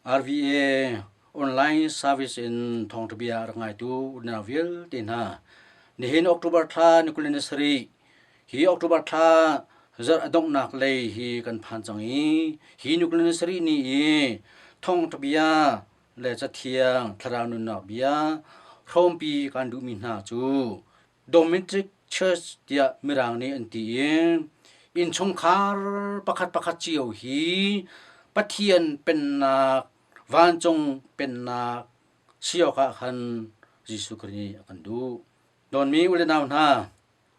RVA online service in thawngṭha bia a rak ngaitu unau vialte hna. Nihin October thla ni 27 hi October thla zarh a donghnak lei hi kan phan cang i hi ni 27 ni i thawngṭha bia le cathiang thlarau nunnak bia hrawmpi kan duhmi hna cu Dominic Church tiah Mirang nih an ti i innchungkhar pakhat pakhat cio hi Pathian pennak, vancung pennak si awkah khan Jesuh Khrih nih a kan duh. Dawnmi u le nau hna,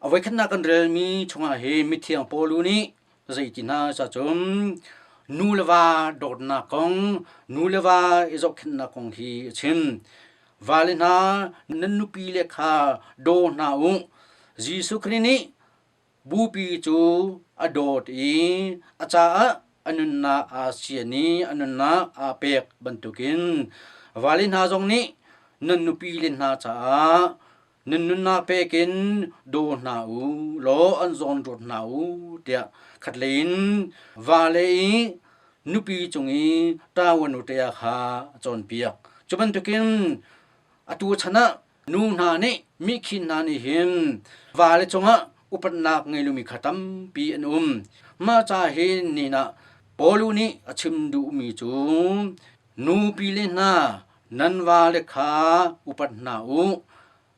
a voikhatnak kan relmi chungah hin mithiang Paul nih zeiti hna cacun nu le va dawtnak kong, nu le va i zohkhenhnak kong hi a chim. Vale hna, nan nupile kha daw hna u. Jesuh Khrih nih bupi cu a dawt i a caah a nunnak aa sian i a nunnak aa pek bantukin vale hna zong nih nan nupile hna caah nan nunnak pek in daw hna u law an zawn ruat hna u tiah khatlei in vale i nupi cung i ṭawan u ṭia kha a cawnpiak. Cu bantukin atu chan ah nu hna nih mikhi hna nih hin vale cungah upatnak ngei lomi kha tampi an um. Mah ca hin ni ah Paul nih a chim duhmi cu nupile hna nan vale kha upat hna u.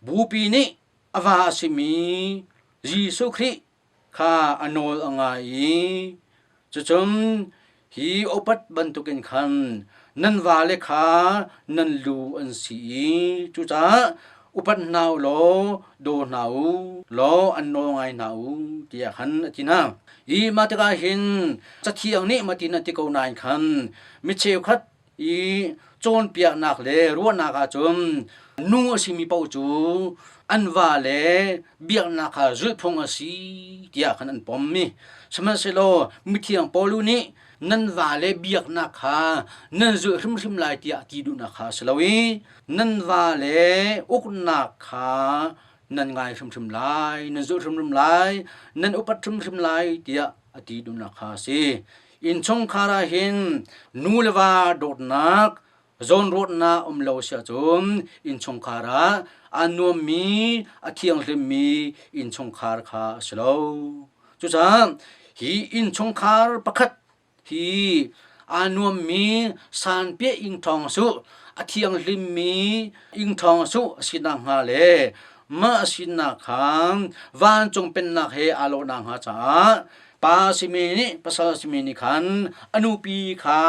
Bupi nih a va a simi Jesuh Khrih kha a nawl a ngai i cucun hi upat bantukin khan nan vale kha nan lu an si i cucaah upat hna u law daw hna u law an nawl ngai hna u tiah khan a ti hna. Hi mah tikah hin Cathiang nih matin a ti ko nain khan mi cheukhat i cawnpiaknak le ruahnak ahcun nu a simi paoh cu an va le biaknak kha zulhphung a si tiah khan an pom i sihmanhsehlaw mithiang Paul nih nan va le biaknak kha nan zulh hrimhrim lai tiah ti duhnak kha a si lo i nan va le uknak kha nan ngai hrimhrim lai nan zulh hrimhrim lai nan upat hrimhrim lai tiah a ti duhnak kha a si. Innchungkhar ah hin nu le va dawtnak, zawnruatnak um lo si ahcun innchungkhar ah aa nuammi, a thianghlimmi innchungkhar kha a si lo. Cucaah hi innchungkhar pakhat hi aa nuammi sanpiah ing ṭhawng su, a thianghlimmi ing ṭhawng su a si nakhnga le mah a sinak kha vancung pennak he aa lawh nakhnga caah pa simi nih pasal simi nih khan a nupi kha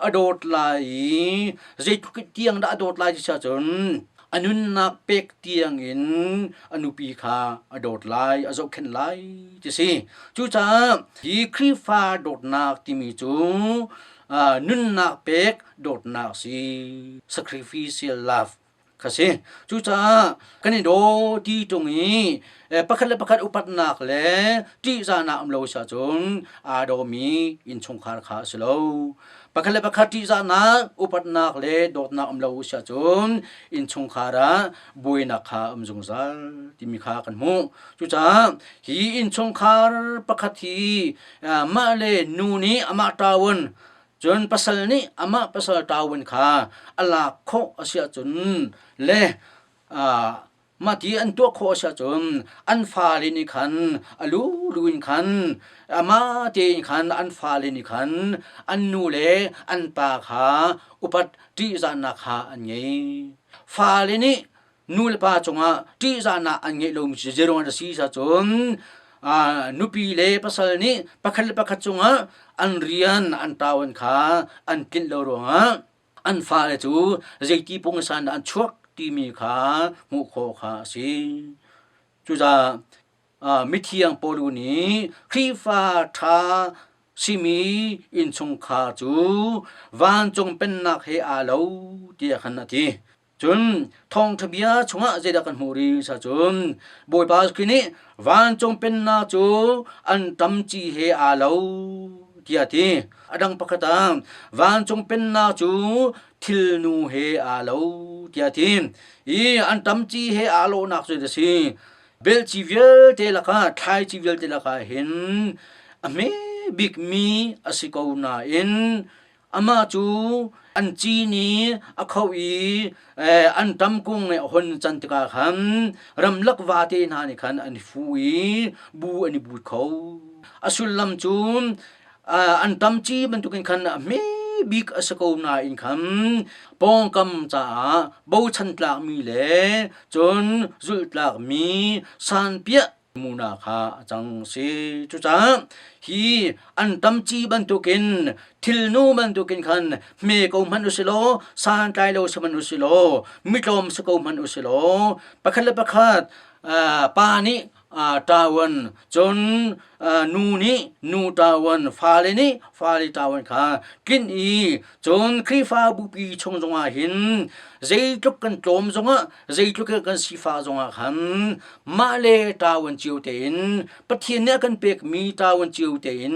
a dawt lai i zeitluk tiang dah a dawt lai ti si ahcun a nunnak pek tiang in a nupi kha a dawt lai a zohkhenh lai ti si cucaah hi Khrihfa dawtnak timi cu nunnak pek dawtnak si sacrificial love kha si. Cucaah kan i daw ti ṭung i pakhat le pakhat upatnak le ṭihzahnak um lo si ahcun aa dawmi innchungkhar kha a si lo. Pakhat le pakhat ṭihzahnak, upatnak le dawtnak um lo si ahcun innchungkhar ah buainak kha um zungzal timi kha kan hmuh. Cucaah hi innchungkhar pakhat hi mah le nu nih amah ṭaun Cun pasal nih amah pasal ṭawan kha a lak khawh a si ahcun le mahti an tuah khawh a si ahcun an fale nih khan a lulu in khan amah tein khan an fale nih khan an nu le an pa kha upat ṭihzahnak kha an ngei. Fale nih nu le pa cungah ṭihzahnak an ngeih lomi cu zeiruang a si cun nupi le pasal nih pakhat le pakhat cungah an rian an ṭawan kha an tlinh lo ruangah an fale cu zeiti pungsan dah an chuak timi kha hmuh khawh kha a si. Cucaah mithiang Paul nih Khrihfa ṭha simi innchungkhar cu vancung pennak he aa lo tiah khan a ti. Cun thawngṭha bia chungah zeidah kan hmuh rih cun Bawipa Khrih nih vancung pennak cu an ṭam ci he aa lo tiah a ti. A dang pakhat ah vancung pennak cu thilnu he aa lo tiah a ti. I an ṭam ci he aa lawhnak cu a si. Belci vialte lakah thlaici vialte lakah hin a hme bikmi a si ko nain. Amah cu an cin i a kho i an ṭam kung nih a hun can tikah khan ramlak vate hna nih khan an i fu i bu an i but kho. A sullam cu an ṭam ci bantukin khan a hme bik a si ko nain khan pawngkam caah bochan tlakmi le cun zulh tlakmi sanpiah muna kha a cang si. Cucaah hi an ṭamci bantukin thilnu bantukin khan hme ko hmanh u si law santlai lo si hmanh u si law mitlawm si ko hmanh u si law pakhat le pakhat pa nih ṭawan cun nu nih nu ṭawan fale nih fale ṭawan kha tlinh i cun Khrihfa bupi chung zongah hin zeitluk kan tlawm zongah zeitluk kan sifah zongah khan mah le ṭawan cio tein Pathian nih a kan pekmi ṭawan cio tein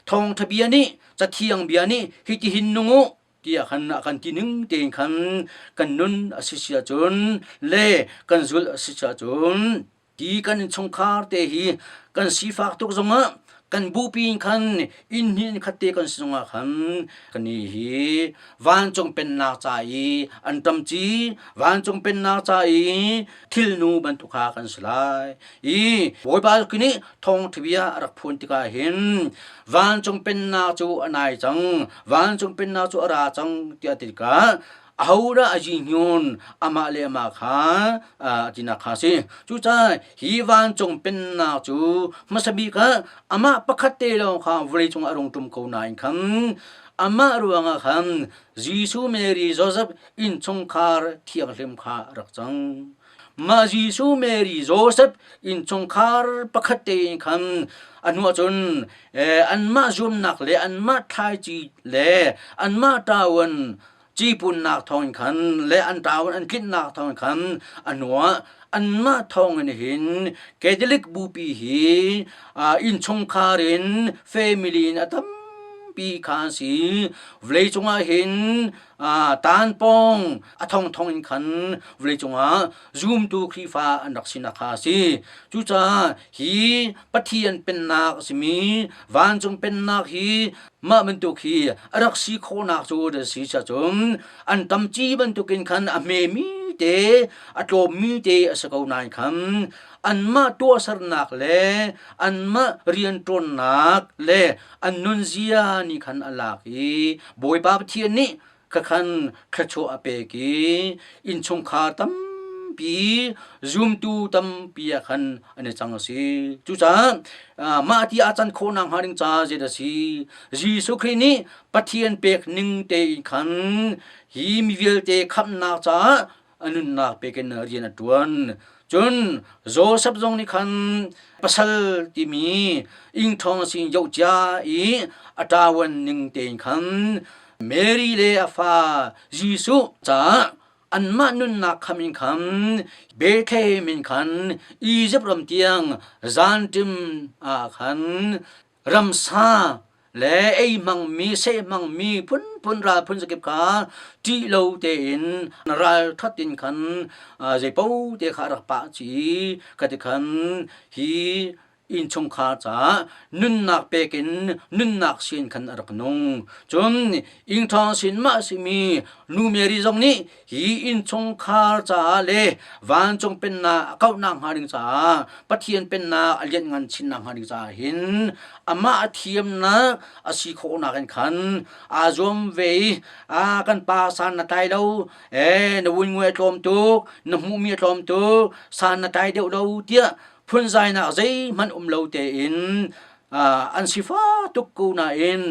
thawngṭha bia nih cathiang bia nih hitihin nung u tiah khan a kan ti ning tein khan kan nun a si si ahcun le kan zulh a si si ahcun ti kan innchungkhar te hi kan sifak tuk zongah kan bupi in khan inn hnih in khat te kan si zongah khan kan i hi vancung pennak ca i an ṭamci vancung pennak ca i thilnu bantuk kha kan si lai i Bawipa nih thawngṭha bia a rak phuan tikah hin vancung pennak cu a nai cang vancung pennak cu a ra cang tiah ti tikah ahodah a zinghun amah le amah kha a tinak kha a si. Cucaah hi vancung pennak cu hmasa bik ah amah pakhat te lawng kha vawleicung ah a rung ṭum ko nain khan amah ruangah khan Jesuh Mary Joseph innchungkhar thianghlim kha a rak cang. Mah Jesuh Mary Joseph innchungkhar pakhat tein khan a hnuah cun anmah zuamnak le anmah thlaici le anmah ṭawan cipunnak thawngin khan le an ṭawan an tlinhnak thawngin khan a hnuah anmah thawngin hin Catholic bupi hi innchungkhar in family in a tampi kha an si. Vawleicung ah hin tanpawng a thongthong in khan vawleicung ah zumtu Khrihfa an rak sinak kha a si. Cucaah hi Pathian pennak a simi vancung pennak hi mah bantuk hi a rak si khawhnak cu a si cun an tamci bantukin khan a hmemi te a tlawmmi te a si ko nain khan anmah tuahsernak le anmah rianṭuannak le an nunzia nih khan a lak i Bawipa Pathian nih khakhan thluachuah a pek i innchungkhar tampi zumtu tampi ah khan an i cang a si. Cucaah mah ti a can khawh nakhnga ding ca zeidah a si? Jesuh Khrih nih Pathian pek ning tein khan hi mi vialte khamhnak caah a nunnak pek in rian a ṭuan. Cun Josef zong nih khan pasal timi ingṭhawng sin yohcia i a ṭawan ning tein khan Mary le a fa Jesuh caah anmah nunnak kham in khan Bethlehem in khan Izipt ram tiang zanṭim ah khan ramsa le ei hmangmi seh hmangmi phunphun ral phun zakip kha ṭih lo tein ral ṭhat in khan zeipo te kha a rak pah ci kha ti khan hi innchungkhar caah nunnak pek in nunnak sin khan a rak nung. Cun ingṭhawng sin mah simi nu Mary zong nih hi innchungkhar caah le vancung pennak a kauhnak hnga ding caah Pathian pennak a lianhngan chinnak hnga ding caah hin amah a thiamnak a si khawhnak in khan aa zuam ve i a kan pa san na tlai lo e na wunngui a tlawm tuk na hmuhmi a tlawm tuk san na tlai deuh lo tiah phunzainak zeihmanh um lo tein an sifah tuk ko nain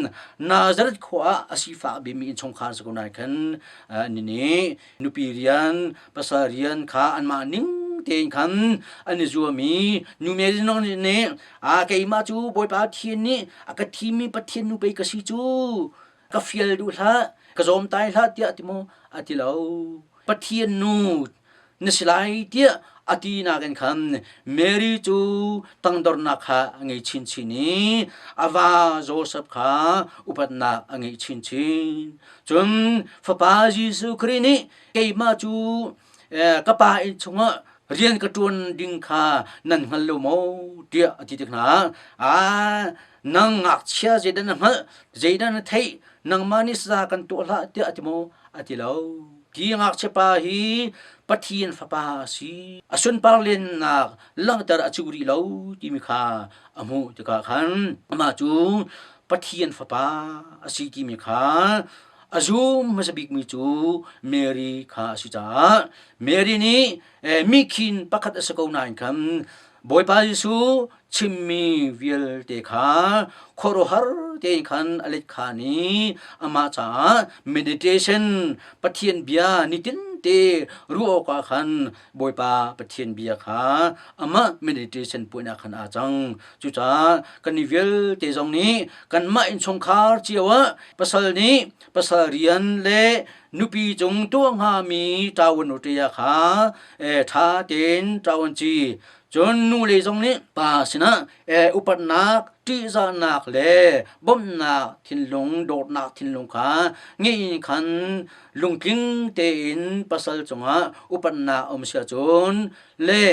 Nazareth khua ah a sifah bimi innchungkhar si ko nain khan an nih nupi rian pasal rian kha anmah ning tein khan an i zuam i nu Mary nih a keimah cu Bawipa Pathian nih a ka thimmi Pathian nu pei ka si cu ka fial duh hlah ka zawmtai hlah tiah ti maw a ti lo Pathian nu na si lai tiah a ti nakin khan Mary cu tangdornak kha a ngei chinchin i a va Joseph kha upatnak a ngeih chinchin. Cun fapa Jesuh Khrih nih keimah cu ka pa inn chungah rian ka ṭuan ding kha nan hngal lo maw tiah a ti tik hna ah nang ngakchia zeidah na hngalh zeidah na theih? Nangmah nih saza kan tuah hlah tiah a ti maw? A ti lo. Hi ngakchia pa hi Pathian fapa a si. A sunpar lennak langhter a cu rih lo timi kha a hmuh tikah khan amah cu Pathian fapa a si timi kha a zum hmasa bikmi cu Mary kha a si caah Mary nih mikhin pakhat a si ko nain khan Bawipa Jesuh chimmi vialte kha khuaruahhar tein khan a let khan i amah caah meditation Pathian bia nitin te ruah awkah khan Bawipa Pathian bia kha amah meditation puainak khan aa cang. Cucaah kan i vialte zong nih kanmah innchungkhar cio ah pasal nih pasal rian le nupi cung tuah hngami ṭawan ṭia kha ṭha tein ṭawan ci. Cun nu le zong nih pa sinah upatnak, ṭihzahnak le bawmhnak thinlung, dawtnak thinlung kha ngeih in khan lungtling tein pasal cungah upatnak a um si ahcun le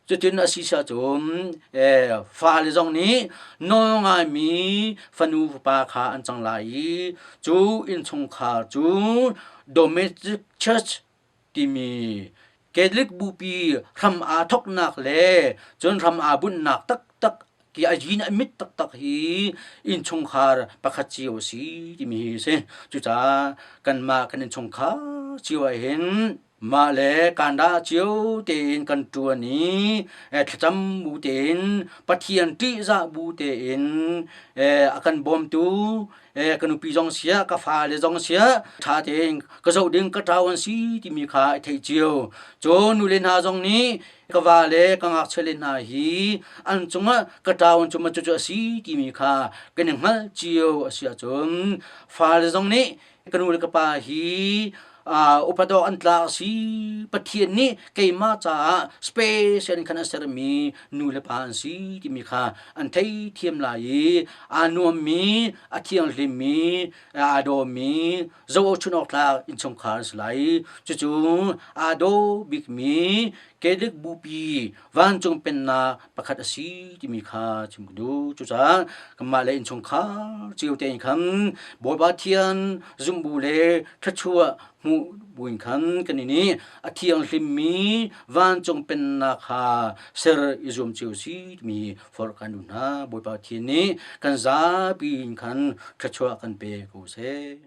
cutin a si si ahcun fale zong nih nawl ngaimi fanu fapa kha an cang lai i cu innchungkhar cu domestic church timi Catholic bupi hram aa thawknak le cun hram aa bunhnak taktak ki a yin a mit taktak hi innchungkhar pakhat cio a si timi hi a si. Cucaah kanmah kan innchungkhar cio ah hin mah le kanda cio tein kan ṭuan i thlacam bu tein Pathian ṭihzah bu tein a kan bawmtu ka nupi zong siah ka fale zong siah ṭha tein ka zoh ding ka ṭau an si timi kha i theih cio. Cun nule hna zong nih ka va le ka ngakchia le hna hi an cungah ka ṭau an cungah cucu a si timi kha kan i hngalh cio a si ahcun fale zong nih ka nu le ka pa hi upat awk an tlak a si. Pathian nih keimah caah special in khan a sermi nu le pa an si timi kha an theithiam lai i aa nuammi, a thianghlimmi, aa dawmi, zohchun awk tlak innchungkhar an si lai. Cucu aa daw bikmi Catholic bupi vancung pennak pakhat a si timi kha chim ka duh. Cucaah kanmah le innchungkhar cio tein khan Bawipa Thian zumhbu le thluachuah hmuh buin khan kan i nih a thianghlimmi vancung pennak kha ser i zuam cio si timi forh kan duh hna. Bawipa Thian nih kan zapi in khan thluachuah kan pe ko seh.